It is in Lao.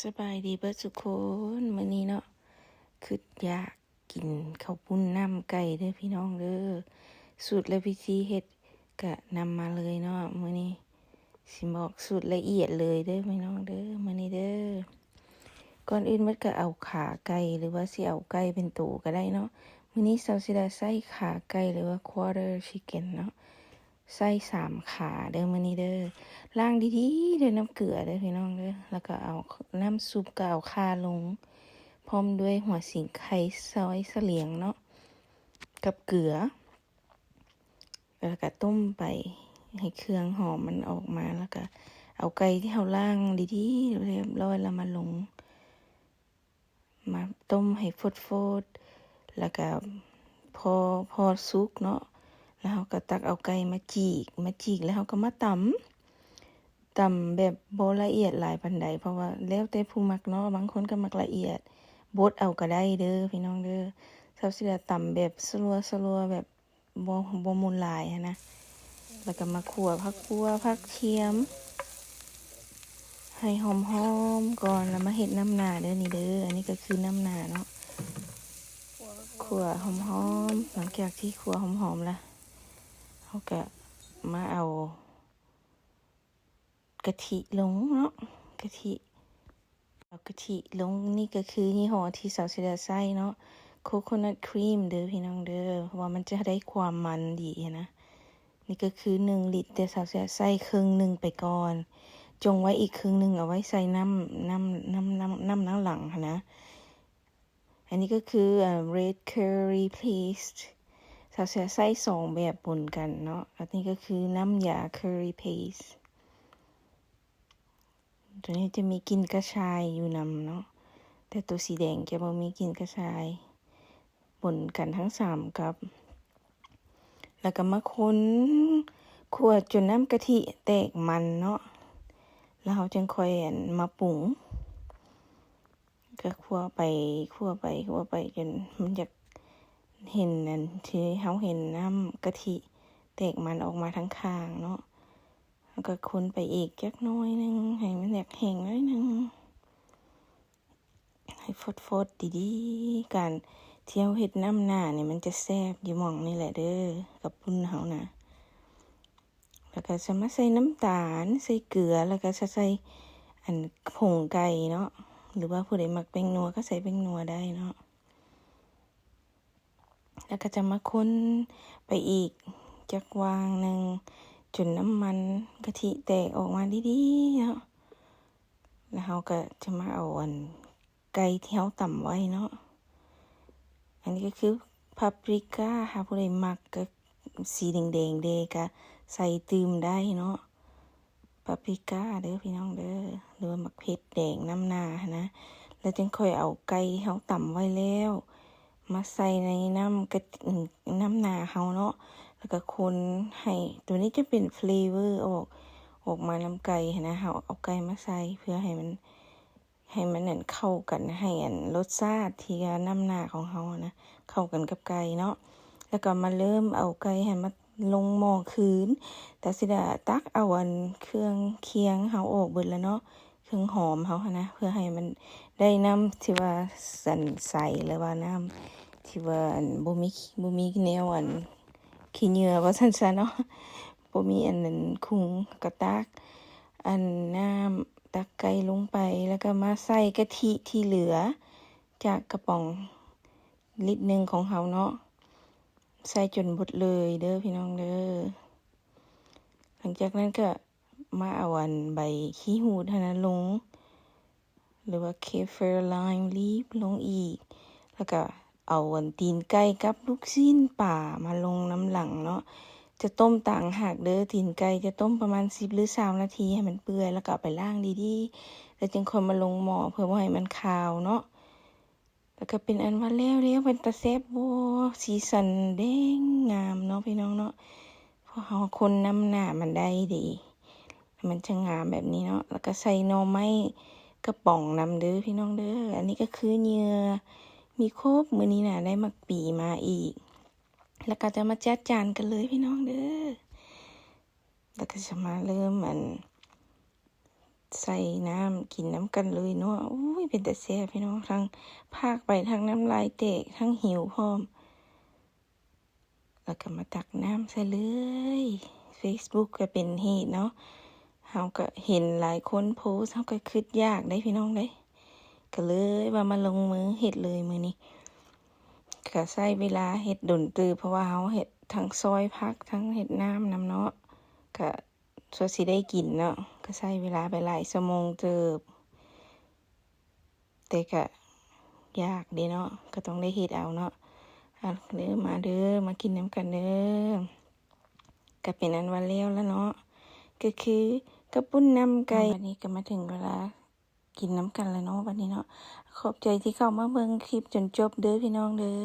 ສະບາຍດີເບິດທຸກຄົນ ມື້ນີ້ເນາະ ຄິດຢາກກິນເຂົ້າປຸ້ນນ້ຳໄກ່ເດີພີ່ນ້ອງເດີ. ສູດ ແລະ ວິທີເຮັດກະນຳມາເລີຍເນາະ. ມື້ນີ້ຊິບອກສູດລະອຽດເລີຍເດີພີ່ນ້ອງເດີ ມື້ນີ້ເດີ. ກ່ອນອື່ນໝົດກະເອົາຂາໄກ່ ຫຼືວ່າຊິເອົາໄກ່ເປັນໂຕກະໄດ້ເນາະ. ມື້ນີ້ສາວສີດາໃຊ້ຂາໄກ່ ຫຼືວ່າ quarter chicken ເນາະ. ໃສ່ສາມຂາເດີມື້ນີ້ເດີ. ລ້າງດີໆ ດ້ວຍນ້ຳເກືອເດີພີ່ນ້ອງເດີ. ແລ້ວກໍເອົານ້ຳຊຸບ ກໍເອົາຂ່າລົງ ພ້ອມດ້ວຍຫົວສີໄຄ ຊອຍສະຫຼຽງເນາະ ກັບເກືອ. ແລ້ວກໍຕົ້ມໄປໃຫ້ເຄື່ອງຫອມມັນອອກມາ. ແລ້ວກໍເອົາໄກ່ທີ່ເຮົາລ້າງດີໆ ຮຽບຮ້ອຍແລ້ວມາລົງ ມາຕົ້ມໃຫ້ຟົດໆ ແລ້ວກະພໍ ພໍສຸກເນາະ ແລ້ວເຮົາກະຕັກເອົາໄກ່ມາຈີກ ມາຈີກແລ້ວເຮົາກະມາຕຳ ຕຳແບບບໍ່ລະອຽດຫຼາຍປານໃດ ເພາະວ່າແລ້ວແຕ່ຜູ້ມັກເນາະ ບາງຄົນກະມັກລະອຽດ ບົດເອົາກະໄດ້ເດີພີ່ນ້ອງເດີ. ສາວສີດາຕຳແບບສະຫຼົວໆ ແບບ ບໍ່ ບໍ່ໝຸ່ນຫຼາຍຫັ້ນນະ. ແລ້ວກໍມາຂົ້ວຜັກບົ່ວ ຜັກທຽມ ໃຫ້ຫອມໆກ່ອນ ແລ້ວມາເຮັດນ້ຳໜາເດີນີ້ເດີ. ອັນນີ້ກໍຄືນ້ຳໜາເນາະ ຂົ້ວຫອມໆ. ຫຼັງຈາກທີ່ຂົ້ວຫອມໆແລ້ວ ເຮົາກໍມາເອົາ ກະທິລົງເນາະ ກະທິ ເອົາກະທິລົງ. ນີ້ກໍຄືຍີ່ຫໍ້ທີ່ສາວສີດາໃຊ້ເນາະ Coconut Cream ເດີພີ່ນ້ອງເດີ ເພາະວ່າມັນຈະໄດ້ຄວາມມັນດີຫັ້ນນະ. ນີ້ກໍຄືໜຶ່ງລິດ ແຕ່ສາວສີດາໃຊ້ເຄິ່ງໜຶ່ງໄປກ່ອນ ຈົ່ງໄວ້ອີກເຄິ່ງໜຶ່ງ ເອົາໄວ້ໃສ່ນ້ຳ ນ້ຳ ນ້ຳ ນ້ຳ ນ້ຳຫຼັງຫັ້ນນະ. ອັນນີ້ກໍຄື ເອີ່ Red Curry Paste ສາວເສືອໃຊ້ສອງແບບປົນກັນເນາະ. ອັນນີ້ກໍຄືນ້ຳຢາ Curry Paste ຕົວນີ້ຈະມີກິ່ນກະຊາຍຢູ່ນຳເນາະ ແຕ່ຕົວສີແດງຈະບໍ່ມີກິ່ນກະຊາຍ ປົນກັນທັງສາມກັບ ແລ້ວກໍມາຄົນ ຂົ້ວຈົນນ້ຳກະທິແຕກມັນເນາະ ແລ້ວເຮົາຈຶ່ງຄ່ອຍ ອັນ ມາປຸງ. ກໍຂົ້ວໄປ ຂົ້ວໄປ ຂົ້ວໄປ ຈົນມັນຢາກເຫັນ ອັນທີ່ເຮົາເຫັນນ້ຳກະທິແຕກມັນອອກມາທາງຂ້າງເນາະ. ແລ້ວກໍຄົນໄປອີກຈັກໜ້ອຍໜຶ່ງ ໃຫ້ມັນຢາກແຫ້ງໜ້ອຍໜຶ່ງ ໃຫ້ຟົດໆ ດີໆ. ການທີ່ເຮົາເຮັດນ້ຳໜານີ້ ມັນຈະແຊບຢູ່ໝ່ອງນີ້ແຫຼະເດີ ເຂົ້າປຸ້ນເຮົານະ. ແລ້ວກໍຈະມາໃສ່ນ້ຳຕານ ໃສ່ເກືອ ແລ້ວກໍຈະໃສ່ ອັນ ຜົງໄກ່ເນາະ ຫຼືວ່າຜູ້ໃດມັກແປ້ງນົວກໍໃສ່ແປ້ງນົວໄດ້ເນາະ. ແລ້ວກໍຈະມາຄົນໄປອີກຈັກຫວ່າງໜຶ່ງ ຈົນນ້ຳມັນກະທິແຕກອອກມາດີໆເນາະ. ແລ້ວເຮົາກໍຈະມາເອົາ ອັນ ໄກ່ທີ່ເຮົາຕຳໄວ້ເນາະ. ອັນນີ້ກໍຄືປາປຣິກາ ຖ້າຜູ້ໃດມັກກໍສີແດງໆເດ ກໍໃສ່ຕື່ມໄດ້ເນາະ ປາປຣິກາເດີພີ່ນ້ອງເດີ ຫຼືວ່າໝາກເຜັດແດງນ້ຳໜາຫັ້ນນະ. ແລ້ວຈຶ່ງຄ່ອຍເອົາໄກ່ທີ່ເຮົາຕຳໄວ້ແລ້ວ ມາໃສ່ໃນນ້ຳກະ ນ້ຳໜາເຮົາເນາະ ແລ້ວກໍຄົນໃຫ້ ຕົວນີ້ຈະເປັນເຟລເວີອອກ ອອກມານຳໄກ່ຫັ້ນນະ. ເຮົາເອົາໄກ່ມາໃສ່ເພື່ອໃຫ້ມັນ ໃຫ້ມັນ ອັນ ເຂົ້າກັນ ໃຫ້ ອັນ ລົດຊາດທີ່ວ່ານ້ຳໜາຂອງເຮົານະ ເຂົ້າກັນກັບໄກ່ເນາະ. ແລ້ວກໍມາເລີ່ມເອົາໄກ່ຫັ້ນມາລົງໝໍ້ຄືນ ຕາຊິດາຕັກເອົາ ອັນ ເຄື່ອງຄຽງເຮົາອອກເບິດແລ້ວເນາະ ເຄື່ອງຫອມເຮົາຫັ້ນນະ ເພື່ອໃຫ້ມັນໄດ້ນ້ຳທີ່ວ່າ ອັນ ໃສ ຫຼືວ່ານ້ຳທີ່ວ່າ ອັນ ບໍ່ມີ ບໍ່ມີແນວ ອັນ ຂີ້ເຫຍື້ອວ່າຊັ້ນຊະເນາະ ບໍ່ມີອັນນັ້ນຄຸງ ກໍຕັກອັນນ້ຳ ຕັກໄກ່ລົງໄປ ແລ້ວກໍມາໃສ່ກະທິທີ່ເຫຼືອຈາກກະປ໋ອງລິດໜຶ່ງຂອງເຮົາເນາະ ໃສ່ຈົນໝົດເລີຍເດີພີ່ນ້ອງເດີ. ຫຼັງຈາກນັ້ນກໍມາເອົາອັນໃບຂີ້ຫູດຫັ້ນນະລົງ ຫຼືວ່າ Kaffir Lime Leaf ລົງອີກ ແລ້ວກະເອົາອັນຕີນໄກ່ກັບລູກຊີ້ນປາມາລົງນຳຫຼັງເນາະ. ຈະຕົ້ມຕ່າງຫາກເດີ ຕີນໄກ່ຈະຕົ້ມປະມານສິບ ຫຼື ຊາວນາທີໃຫ້ມັນເປື່ອຍ ແລ້ວກະເອົາໄປລ້າງດີໆ ແລ້ວຈຶ່ງຄ່ອຍມາລົງໝໍ້ ເພື່ອບໍ່ໃຫ້ມັນຄາວເນາະ. ແລ້ວກະເປັນອັນວ່າແລ້ວໆ ເປັນຕາແຊບບໍ່ ສີສັນແດງງາມເນາະພີ່ນ້ອງເນາະ. ເພາະເຮົາຄົນນ້ຳໜາມັນໄດ້ເດ ມັນຈະງາມແບບນີ້ເນາະ. ແລ້ວກະໃສ່ໜໍ່ໄມ້ກະປ໋ອງນຳເດີພີ່ນ້ອງເດີ. ອັນນີ້ກະຄືເຫຍື່ອມີຄົບ ມື້ນີ້ນະໄດ້ໝາກປີມາອີກ. ແລ້ວກະຈະມາຈັດຈານກັນເລີຍພີ່ນ້ອງເດີ. ແລ້ວກະຈະມາເລີ່ມອັນ ໃສ່ນ້ຳກິນນຳກັນເລີຍເນາະ. ໂອ້ຍ ເປັນຕາແຊບພີ່ນ້ອງ, ທັງພາກໄປ ທັງນ້ຳລາຍແຕກ ທັງຫິວພ້ອມ. ແລ້ວກໍມາຕັກນ້ຳໃສ່ເລີຍ. ເຟສບຸກກໍເປັນເຫດເນາະ, ເຮົາກໍເຫັນຫຼາຍຄົນໂພສ ເຮົາກໍຄິດຢາກເດ້ພີ່ນ້ອງເດ້, ກໍເລີຍວ່າມາລົງມືເຮັດເລີຍມື້ນີ້. ກໍໃຊ້ເວລາເຮັດດົນເຕີບ ເພາະວ່າເຮົາເຮັດທັງຊອຍຜັກ ທັງເຮັດນ້ຳນຳເນາະ, ກໍ ສ່ວນຊິໄດ້ກິນເນາະ ກໍໃຊ້ເວລາໄປຫຼາຍຊົ່ວໂມງເຕີບ, ແຕ່ກະຍາກເດ້ເນາະ ກໍຕ້ອງໄດ້ເຮັດເອົາເນາະ. ອ່ະ ເດີ ມາເດີ ມາກິນນຳກັນເດີ. ກໍເປັນອັນວ່າແລ້ວລະເນາະ, ກໍຄືເຂົ້າປຸ້ນນ້ຳໄກ່. ບັດນີ້ກໍມາເຖິງເວລາກິນນຳກັນລະເນາະ ບັດນີ້ເນາະ. ຂອບໃຈທີ່ເຂົ້າມາເບິ່ງຄລິບຈົນຈົບເດີພີ່ນ້ອງເດີ.